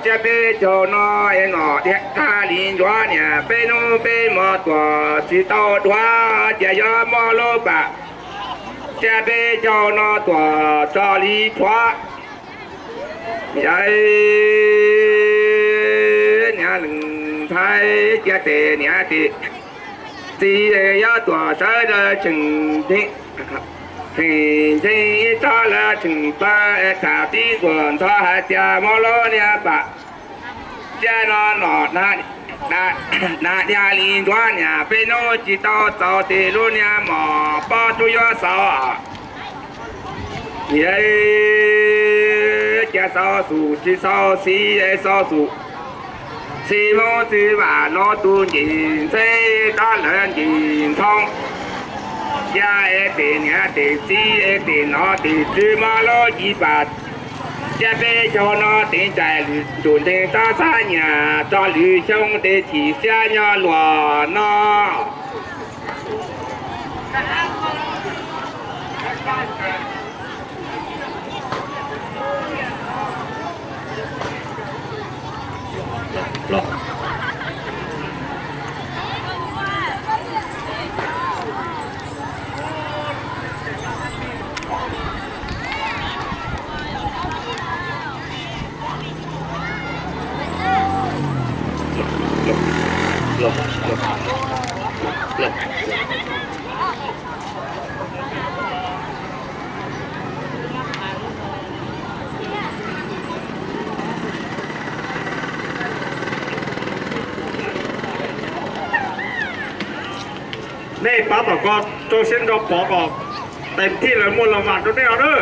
Tsiab peb caug no es nom thiaj li ntsuav niam peb hnub peb hmo tuam tsis tau duav, cia yuav muab lub pam. Tsiab peb caug no tuam tso li tshuav. Yawg niag leej ntxhais cia tes niam tes txiv yuav tuam sawv daws tseem ntseeg, tseem ntseeg ib tsob lawv tseem plaws tham tib nkuas ntxhov hais tias muab lub niag pam. Tsiab no nom na, na niag li ntsuav niam peb hnub tsis tau txaus tes lub niag mom pob tsuas yuav xaus. Cia xaus xum tsis xaus xis, xaus xum xis Hmoob txiv vam los tus nce ntxheb rab lawv nce ntxhoo. Cia es tes niam tes txiv es tes nom tes tswv muab lub ci pam. Tsiab peb caug no teev cais lwm tus ntseeg rab xab nyiam tso lwm xyoo tes chim siab nyob luag no. Nej pab tom ko rau siab nrog pov kom tes thij lawv muaj los vam rau nej os na.